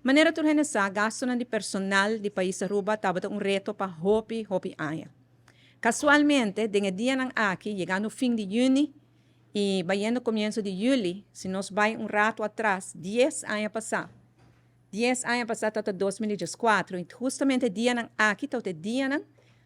Manera tur hende sa, gastonan di personal di pais Aruba tabata un reto pa hopi, hopi aña. Casualmente, den e dianan aki, yegando fin di juni y bayendo comienso di juli, si nos bay un rato atras, 10 aña pasa, 10 aña pasa tabata 2014, y hustamente e dianan aki tabata e dianan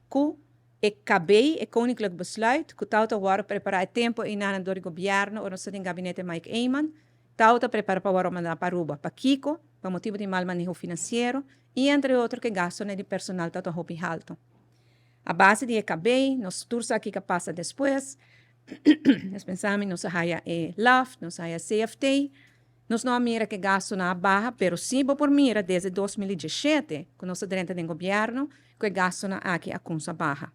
cu e KB, e Koninklijk Besluit, cu tabata worde prepara e tempo eynan door di gobierno ora nos ta den gabinete Mike Eman, tabata prepara pa worde manda pa Aruba. Pakico? Pa motibo di mal maneho financiero y entre otro cu e gastonan di personal tabata hopi halto. A base di e KB, nos tur sa kico a pasa despues. Nos pensami nos a haya e LAft, nos a haya CFT. Nos no a mira cu e gastonan a baha, pero si bo por mira desde 2017 cu nos a drenta den gobierno, cu e gastonan aki a cunsa baha.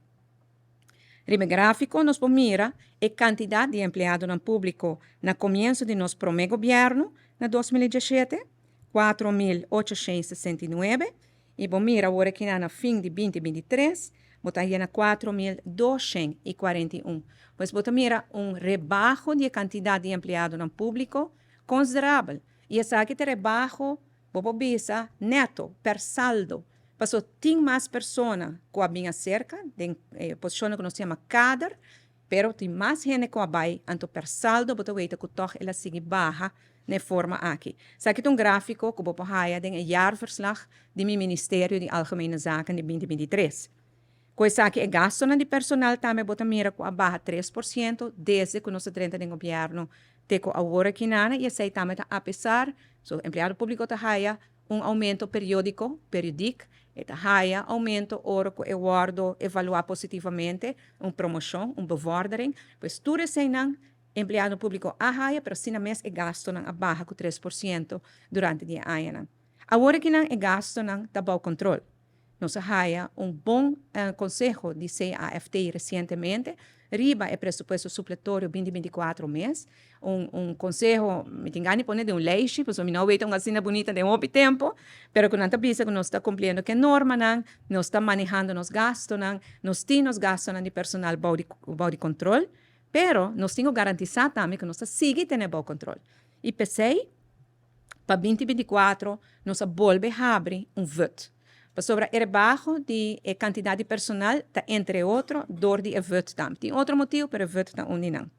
Riba e grafico nos por mira e cantidad di empleadonan publico na comienso di nos prome gobierno na 2017, 4869, y bo mira awor aki na fin di 2023, bo ta na 4241. Pues bo ta mira un rebaho di cantidad di empleadonan publico considerabel. Y esaki ta rebaho, bo por bisa, neto, per saldo. Paso tin mas persona cu a bin acerca, den posicion cu nos yama kader, pero tin mas hende cu a bay, anto per saldo bo ta weten cu toch el a sigui baha na forma aki. Esaki ta un grafico cu bo por haya den e jaarverslag di mi Ministerio di Algemene Zaken di 2023. Cu esaki e gastonan di personal tambe bo ta mira cu a baha 3% desde cu nos a drenta den gobierno te cu awor aki nana, y esey tambe ta a pesar, so empleado publico ta haya un aumento periodico, periodiek, e ta haya aumento ora cu e wordo evalua positivamente, un promocion, un bevordering, pues tur eseynan empleado publico a haya, pero asina mes e gastonan a baha cu 3% durante di añanan. Awor aki nan e gastonan ta bou control. Nos a haya un bon conseho di CAFT recientemente riba e presupuesto supletorio 2024 mes. Un conseho, mi tin gana di pone den un lijstje, pasobra mi no a weten un asina bunita den hopi tempo, pero cu nan ta bisa cu nos ta cumpliendo cu e normanan, nos ta manehando nos gastonan, nos tin nos gastonan di personal bou di control, pero nos tin cu garantisa tambe cu nos ta sigui tene bou control. Y p'esey, pa 2024 nos a bolbe habri un VUT. Pasobra e rebaho di e cantidad di personal ta entre otro door di e VUT tambe. Tin otro motibo, pero e VUT ta un di nan.